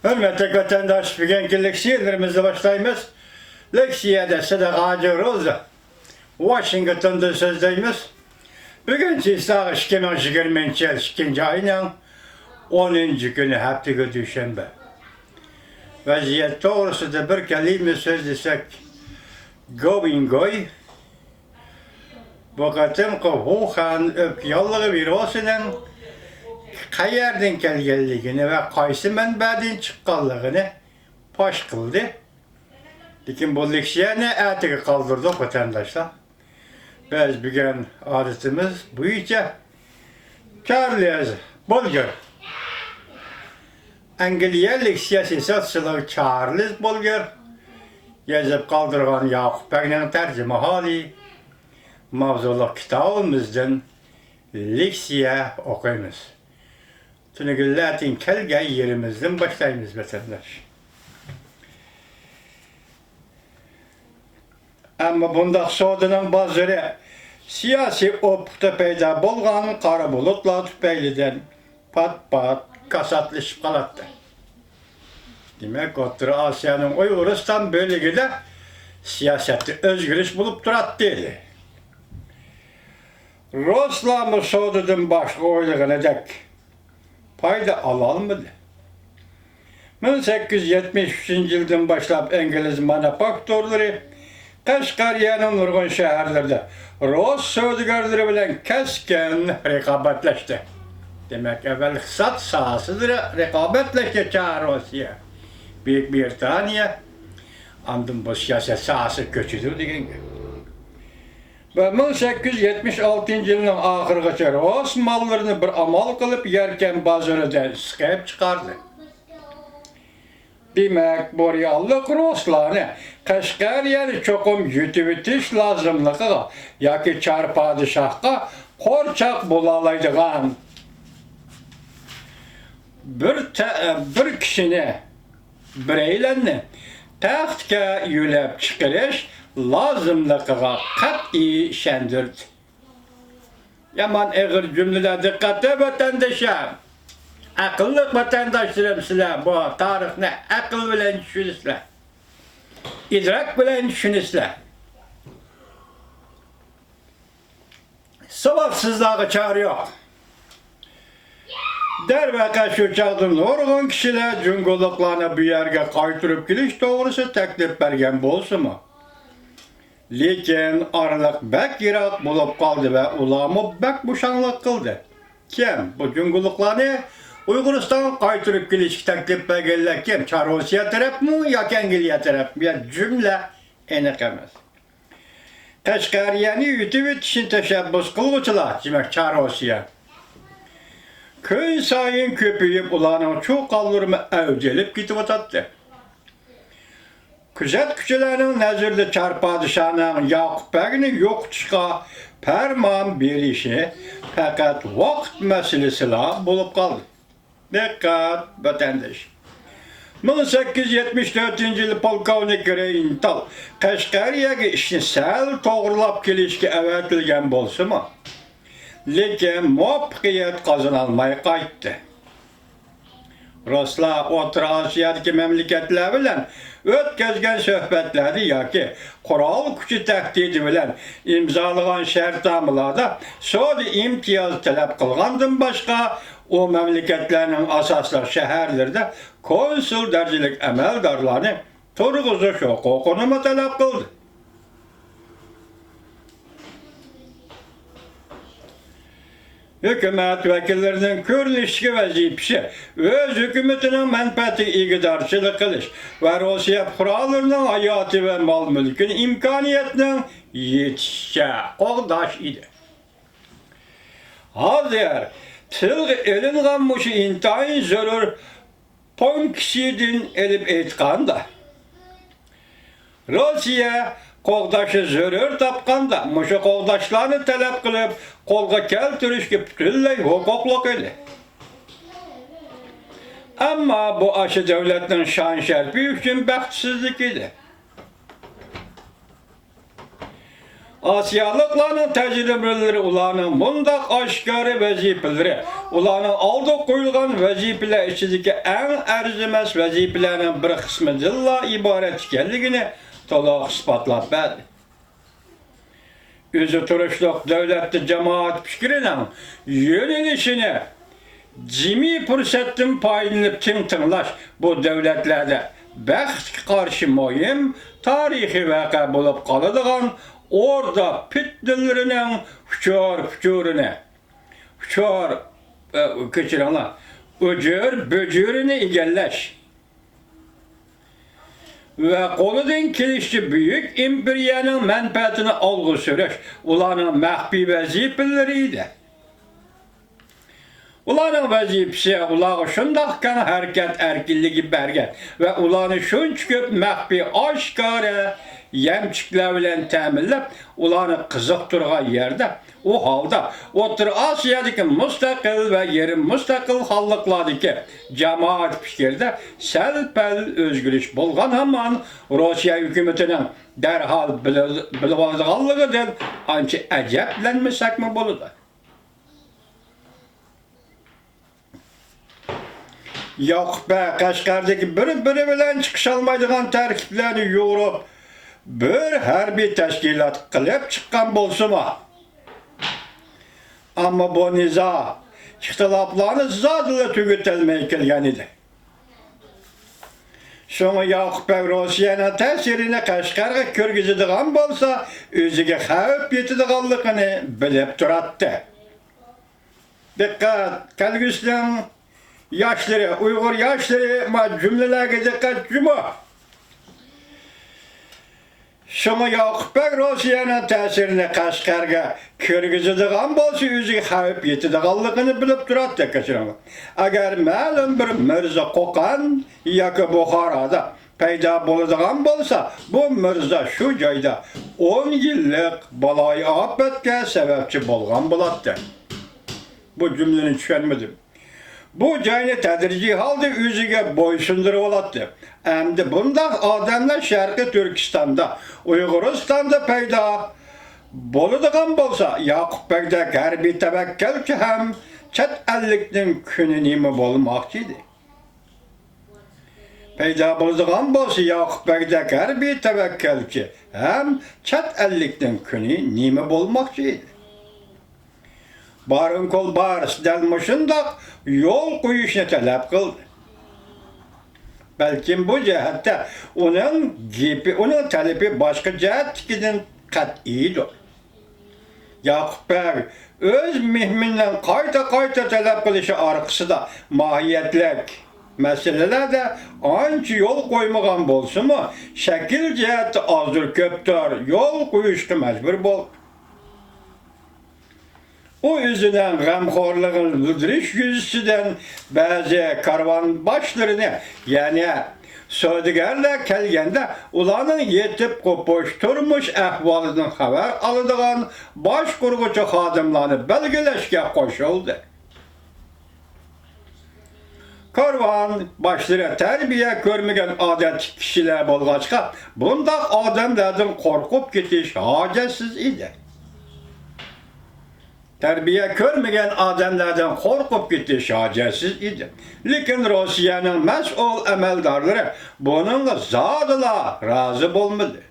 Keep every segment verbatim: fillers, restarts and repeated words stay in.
ھۆرمەتلىك ۋەتەنداش، بۈگۈنكى لېكسىيەلىرىمىزنى باشلايمىز. لېكسىيەدە سىدىق ھاجى روزا، ۋاشىنگتوندىن سۆزلەيمىز. بۈگۈن چىساغ ئىككى مىڭ يىگىرمىنچى يىل ئىككىنچى ئاينىڭ ئونىنچى كۈنى، ھەپتىگە دۈشەنبە. ۋەزىيەت توغرىسىدا بىر كەلىمە سۆزلىسەك، گوۋىنگوي بۇ قېتىمقى ۋۇخەن ئۆپكە ياللۇغى ۋىرۇسىنىڭ قەيەردىن كەلگەنلىكىنى ۋە قايسى مەنبەدىن چىققانلىقىنى پاش قىلدى. لېكىن بۇ لېكسىيەنى ئەتىگە قالدۇردۇق، ۋەتەنداشلار. بىز بۈگۈن ئادىتىمىز بويىچە چارلىز بولگېر، ئەنگلىيەلىك سىياسىي سوتسىيولوگ چارلىز بولگېر يېزىپ قالدۇرغان ياقۇپ بەگنىڭ تەرجىمىھالى ماۋزۇلۇق كىتابىمىزدىن لېكسىيە ئوقۇيمىز. تۈنۈگۈنلەتىن كەلگەن يېرىمىزدىن باشلايمىز، ۋەتەنداش. ئەمما بۇنداق سودىنىڭ بازىرى سىياسىي ئۇپۇقتا پەيدا بولغان قارا بۇلۇتلار تۈپەيلىدىن پات-پات كاساتلىشىپ قالاتتى. دېمەك، ئوتتۇرا ئاسىيانىڭ ئۇيغۇرىستان بۆلىكىدە سىياسەتتە ئۆزگىرىش بولۇپ تۇراتتى. رۇسلارمۇ سودىدىن باشقا ئويلىغىنىدەك پايدا ئالالمىدى. مىڭ سەككىز يۈز يەتمىش ئۈچىنچى يىلدىن باشلاپ ئىنگلىز مانۇفاكتۇرىلىرى قەشقەرىيەنىڭ نۇرغۇن شەھەرلىرىدە رۇس سودىگەرلىرى بىلەن كەسكىن رىقابەتلەشتى. دېمەك، ئەۋۋەل ئىقتىساد ساھەسىدە رىقابەتلەشتى چار روسىيە، بۈيۈك بىرىتانىيە، ئاندىن بۇ سىياسەت ساھەسىگە كۆچىدۇ دېگەن گەپ. ۋە مىڭ سەككىز يۈز يەتمىش ئالتىنچى يىلنىڭ ئاخىرىغىچە رۇس ماللىرىنى بىر ئامال قىلىپ يەركەن بازىرىدىن سىقىپ چىقاردى. دېمەك، بۇ رېئاللىق رۇسلارنى قەشقەرىيەنى چوقۇم يۇتۇۋېتىش لازىملىقىغا ياكى چار پادىشاھقا قورچاق بولالايدىغان بىر تە-، بىر كىشىنى، بىرەيلەننى تەختكە يۆلەپ چىقىرىش لازىملىقىغا قەتئىي ئىشەندۈردى. يامان ئېغىر جۈملىلەر، دىققەت ۋەتەندىشىم! ئەقىللىق ۋەتەنداشلىرىم، سىلەر بۇ تارىخنى ئەقىل بىلەن چۈشىنىسىلەر، ئىدراك بىلەن چۈشىنىسىلەر. ساۋاتسىزلارغا چارە يوق. دەرۋەقە، شۇ چاغدا نۇرغۇن كىشىلەر جۇڭگولۇقلارنى بۇ يەرگە قايتۇرۇپ كېلىش توغرىسىدا تەكلىپ بەرگەن بولسىمۇ، لېكىن ئارىلىق بەك يىراق بولۇپ قالدى ۋە ئۇلارمۇ بەك بوشاڭلىق قىلدى. كىم بۇ جۇڭگولۇقلارنى ئۇيغۇرىستانغا قايتۇرۇپ كېلىشكە تەكلىپ بەرگەنلەر كىم؟ چار روسىيە تەرەپمۇ ياكى ئەنگلىيە تەرەپمۇ؟ يا جۈملە ئېنىق ئەمەس. قەشقەرىيەنى يۇتۇۋېتىشنى تەشەببۇس قىلغۇچىلار، دېمەك، چار روسىيە، كۈنسايىن كۆپىيىپ، ئۇلارنىڭ چۇقانلىرىمۇ ئەۋج ئېلىپ كېتىۋاتاتتى. كۆزەتكۈچىلەرنىڭ نەزىرىدە چار پادىشاھنىڭ ياقۇپ بەگنى يوقىتىشقا پەرمان بېرىشى پەقەت ۋاقىت مەسىلىسىلا بولۇپ قالدى. دىققەت، ۋەتەنداش! مىڭ سەككىز يۈز يەتمىش تۆتىنچى يىلى پولكوۋنىك رېينتال قەشقەرىيەگە ئىشنى سەل توغرىلاپ كېلىشكە ئەۋەتىلگەن بولسىمۇ، لېكىن مۇۋەپپەقىيەت قازىنالماي قايتتى. رۇسلار ئوتتۇرا ئاسىيادىكى مەملىكەتلەر بىلەن ئۆتكۈزگەن سۆھبەتلەردە ياكى قورال كۈچى تەھدىتى بىلەن ئىمزالىغان شەرتنامىلاردا سودا ئىمتىيازى تەلەپ قىلغاندىن باشقا، ئۇ مەملىكەتلەرنىڭ ئاساسلىق شەھەرلىرىدە كونسۇل دەرىجىلىك ئەمەلدارلارنى تۇرغۇزۇش ھوقۇقىنىمۇ تەلەپ قىلدى. ھۆكۈمەت ۋەكىللىرىنىڭ كۆرۈنۈشتىكى ۋەزىپىسى ئۆز ھۆكۈمىتىنىڭ مەنپەئەتىگە ئىگىدارچىلىق قىلىش ۋە روسىيە پۇقرالىرىنىڭ ھاياتى ۋە مال-مۈلكىنى ئىمكانىيەتنىڭ يېتىشىچە قوغداش ئىدى. ھازىر تىلغا ئېلىنغان مۇشۇ ئىنتايىن زۆرۈر پونكسىيىدىن ئېلىپ ئېيتقاندا، روسىيە قوغداشنى زۆرۈر تاپقاندا، مۇشۇ قوغداشلارنى تەلەپ قىلىپ قولغا كەلتۈرۈشكە پۈتۈنلەي ھوقۇقلۇق ئىدى. ئەمما بۇ ئاشۇ دۆلەتنىڭ شان-شەرىپى ئۈچۈن بەختسىزلىك ئىدى. ئاسىيالىقلارنىڭ تەجرىبىلىرى ئۇلارنىڭ مۇنداق ئاشكارا ۋەزىپىلىرى، ئۇلارنىڭ ئالدىغا قويۇلغان ۋەزىپىلەر ئىچىدىكى ئەڭ ئەرزىمەس ۋەزىپىلەرنىڭ بىر قىسمىدىنلا ئىبارەت ئىكەنلىكىنى تولۇق ئىسپاتلاپ بەردى. ئۆزى تۇرۇشلۇق دۆلەتتە جامائەت پىكرىنىڭ يۆنىلىشىنى جىمى پۇرسەتتىن پايدىلىنىپ تىڭ تىڭلاش بۇ دۆلەتلەردە بەختكە قارشى مۇھىم تارىخىي ۋەقە بولۇپ قالىدىغان ئوردا پىتنىلىرىنىڭ ئۇچۇر-پۇچۇرىنى، ئۇچۇر، ئە، كەچۈرۈڭلار، ئۇجۇر-بۇجۇرىنى ئىگىلەش ۋە قولىدىن كېلىشىچە بۈيۈك ئىمپېرىيەنىڭ مەنپەئەتىنى ئالغا سۈرۈش ئۇلارنىڭ مەخپىي ۋەزىپىلىرى ئىدى. ئۇلارنىڭ ۋەزىپىسى ئۇلارغا شۇنداق كەڭ ھەرىكەت ئەركىنلىكى بەرگەن ۋە ئۇلارنى شۇنچە كۆپ مەخپىي، ئاشكارا يەمچۈكلەر بىلەن تەمىنلەپ، ئۇلارنى قىزىقتۇرغان يەردە، ئۇ ھالدا ئوتتۇرا ئاسىيادىكى مۇستەقىل ۋە يېرىم مۇستەقىل خانلىقلاردىكى جامائەت پىكرىدە سەل-پەل ئۆزگىرىش بولغان ھامان، روسىيە ھۆكۈمىتىنىڭ دەرھال بىلىۋالىدىغانلىقىدىن ئانچە ئەجەبلەنمىسەكمۇ بولىدۇ. ياقۇپ بەگ قەشقەردىكى بىر-بىرى بىلەن چىقىشالمايدىغان تەركىبلەرنى يۇغۇرۇپ، بىر ھەربىي تەشكىلات قىلىپ چىققان بولسىمۇ، ئەمما بۇ نىزا، ئىختىلاپلارنى زادىلا تۈگىتەلمەي كەلگەن ئىدى. شۇڭا ياقۇپ بەگ روسىيەنىڭ تەسىرىنى قەشقەرگە كىرگۈزىدىغان بولسا، ئۆزىگە خەۋپ يېتىدىغانلىقىنى بىلىپ تۇراتتى. دىققەت! كەلگۈسىنىڭ ياشلىرى، ئۇيغۇر ياشلىرى، ما جۈملىلەرگە دىققەت جۇمۇ! شۇڭا ياقۇپ بەگ روسىيەنىڭ تەسىرىنى قەشقەرگە كىرگۈزىدىغان بولسا، ئۆزىگە خەۋپ يېتىدىغانلىقىنى بىلىپ تۇراتتى. كەچۈرۈڭلار. ئەگەر مەلۇم بىر مىرزا قوقان ياكى بۇخارادا پەيدا بولىدىغان بولسا، بۇ مىرزا شۇ جايدا ئون يىللىق بالايىئاپەتكە سەۋەبچى بولغان بولاتتى. بۇ جۈملىنى چۈشەنمىدىم. بۇ جاينى تەدرىجىي ھالدا ئۆزىگە بويسۇندۇرۇۋالاتتى. ئەمدى بۇنداق ئادەملەر شەرقىي تۈركىستاندا، ئۇيغۇرىستاندا پەيدا بولىدىغان بولسا، ياقۇپ بەگدەك ھەربىي تەۋەككەلچى ھەم چەت ئەللىكنىڭ كۈنى نېمە بولماقچى ئىدى؟ پەيدا بولىدىغان بولسا، ياقۇپ بەگدەك ھەربىي تەۋەككەلچى ھەم چەت ئەللىكنىڭ كۈنى نېمە بولماقچى ئىدى؟ بارىنكول بارس دەل مۇشۇنداق يول قويۇشنى تەلەپ قىلدى. بەلكىم بۇ جەھەتتە ئۇنىڭ گېپى، ئۇنىڭ تەلىپى باشقا جەھەتتىكىدىن قەتئىيدۇر. ياقۇپ بەگ ئۆز مېھمىنىنىڭ قايتا-قايتا تەلەپ قىلىشى ئارقىسىدا ماھىيەتلىك مەسىلىلەردە ئانچە يول قويمىغان بولسىمۇ، شەكىل جەھەتتە ئازدۇر-كۆپتۇر يول قويۇشقا مەجبۇر بولدى. ئۇ ئۆزىنىڭ غەمخورلۇقىنى بىلدۈرۈش يۈزىسىدىن بەزى كارۋان باشلىرىنى، يەنى سودىگەرلەر كەلگەندە ئۇلارنىڭ يېتىپ قوپۇش، تۇرمۇش ئەھۋالىدىن خەۋەر ئالىدىغان باشقۇرغۇچى خادىملارنى بەلگىلەشكە قوشۇلدى. كارۋان باشلىرى تەربىيە كۆرمىگەن ئادەتتىكى كىشىلەر بولغاچقا، بۇنداق ئادەملەردىن قورقۇپ كېتىش ھاجەتسىز ئىدى. تەربىيە كۆرمىگەن ئادەملەردىن قورقۇپ كېتىش ھاجەتسىز ئىدى. لېكىن روسىيەنىڭ مەسئۇل ئەمەلدارلىرى بۇنىڭغا زادىلا رازى بولمىدى.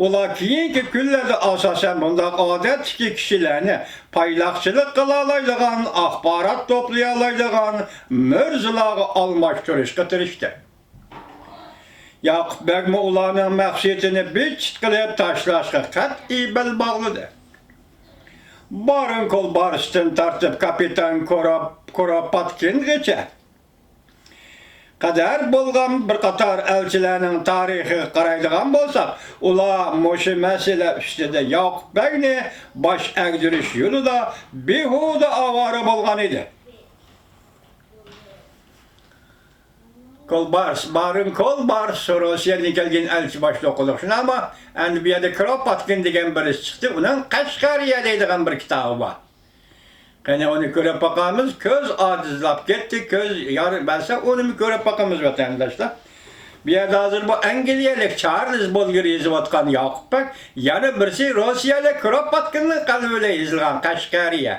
ئۇلار كېيىنكى كۈنلەردە ئاساسەن مۇنداق ئادەتتىكى كىشىلەرنى پايلاقچىلىق قىلالايدىغان، ئاخبارات توپلىيالايدىغان مىرزىلارغا ئالماشتۇرۇشقا تىرىشتى. ياقۇپ بەگمۇ ئۇلارنىڭ مەقسىتىنى بىت-چىت قىلىپ تاشلاشقا قەتئىي بەل باغلىدى. بارىنكول بارستىن تارتىپ كاپىتان كورا-، كوروپاتكىنغىچە قەدەر بولغان بىر قاتار ئەلچىلەرنىڭ تارىخىغا قارايدىغان بولساق، ئۇلار مۇشۇ مەسىلە ئۈستىدە ياقۇپ بەگنى باش ئەگدۈرۈش يولىدا بىھۇدە ئاۋارە بولغان ئىدى. كولبارس، بارىن كولبارس، روسىيەدىن كەلگەن ئەلچى باشلىقى، شۇنداقمۇ؟ ئەمدى بۇ يەردە كروپاتكىن دېگەن بىرسى چىقتى، ئۇنىڭ قەشقەرىيە دەيدىغان بىر كىتابى بار. قېنى، ئۇنى كۆرۈپ باقامىز. كۆز ئاجىزلاپ كەتتى، كۆز يار بەرسە، ئۇنىمۇ كۆرۈپ باقىمىز، ۋەتەنداشلار. بۇ يەردە ھازىر بۇ ئەنگلىيەلىك چارلىز بولگېر يېزىۋاتقان ياقۇپ بەگ، يەنە بىرسى روسىيەلىك كروپاتكىننىڭ قەلىمى بىلەن يېزىلغان قەشقەرىيە.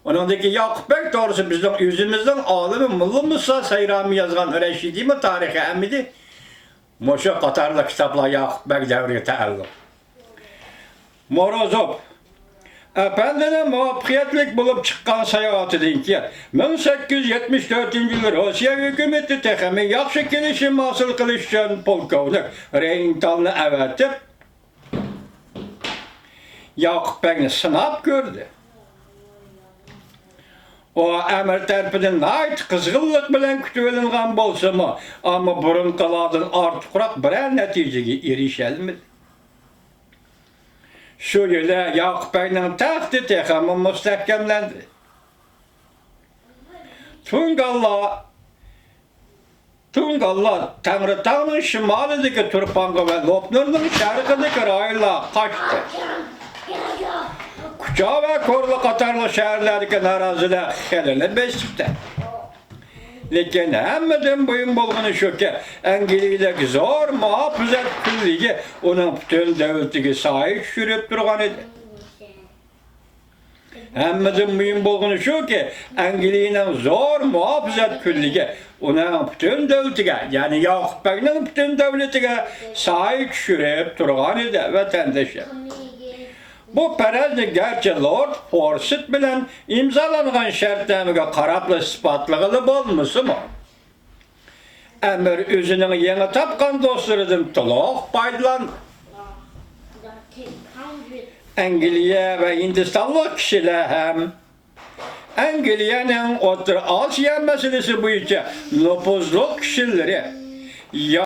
ئۇنىڭدىكى ياقۇپ بەگ توغرىسى بىزنىڭ ئۆزىمىزنىڭ ئالىمى موللا مۇسا سايرامى يازغان رەشىدىيمۇ تارىخى ئەمىدى مۇشۇ قاتارلىق كىتابلار ياقۇپ بەگ دەۋرىگە تەئەللۇق. موروزوف ئەپەندىنىڭ مۇۋەپپەقىيەتلىك بولۇپ چىققان ساياھىتىدىن كېيىن، مىڭ سەككىز يۈز يەتمىش تۆتىنچى يىلى روسىيە ھۆكۈمىتى تېخىمۇ ياخشى كېلىشىم ھاسىل قىلىش ئۈچۈن پولكوۋنىك رېينتالنى ئەۋەتىپ، ياقۇپ بەگنى سىناپ كۆردى. ئۇ ئەمىر تەرىپىدىن ناھايىتى قىزغىنلىق بىلەن كۈتۈۋېلىنغان بولسىمۇ، ئەمما بۇرۇنقىلاردىن ئارتۇقراق بىرەر نەتىجىگە ئېرىشەلمىدى. شۇ يىلى ياقۇپ بەگنىڭ تەختى تېخىمۇ مۇستەھكەملەندى. تۇڭگانلار، تۇڭگانلار تەڭرىتاغنىڭ شىمالىدىكى تۇرپانغا ۋە لوپنۇرنىڭ شەرقىدىكى رايونلارغا قاچتى. كۇچا ۋە كورلا قاتارلىق شەھەرلەردىكى نارازىلار خېلىلا بېسىقتى. لېكىن ھەممىدىن مۇھىم بولغىنى شۇكى، ئەنگلىيەلىك زور مۇھاپىزەت كۈنلۈكى ئۇنىڭ پۈتۈن دۆلىتىگە سايە چۈشۈرۈپ تۇرغان ئىدى. ھەممىدىن مۇھىم بولغىنى شۇكى، ئەنگلىيەنىڭ زور مۇھاپىزەت كۈنلۈكى ئۇنىڭ پۈتۈن دۆلىتىگە، يەنى ياقۇپ بەگنىڭ پۈتۈن دۆلىتىگە سايە چۈشۈرۈپ تۇرغان ئىدى، ۋەتەندىشىم. بۇ پەرەزنى گەرچە لورد فورسىت بىلەن ئىمزالانغان شەرتنامىگە قاراپلا ئىسپاتلىغىلى بولمىسىمۇ، ئەمىر ئۆزىنىڭ يېڭى تاپقان دوستلىرىدىن تولۇق پايدىلاندى. ئەنگلىيە ۋە ھىندىستانلىق كىشىلەر ھەم ئەنگلىيەنىڭ ئوتتۇرا ئاسىيا مەسىلىسى بويىچە نوپۇزلۇق كىشىلىرى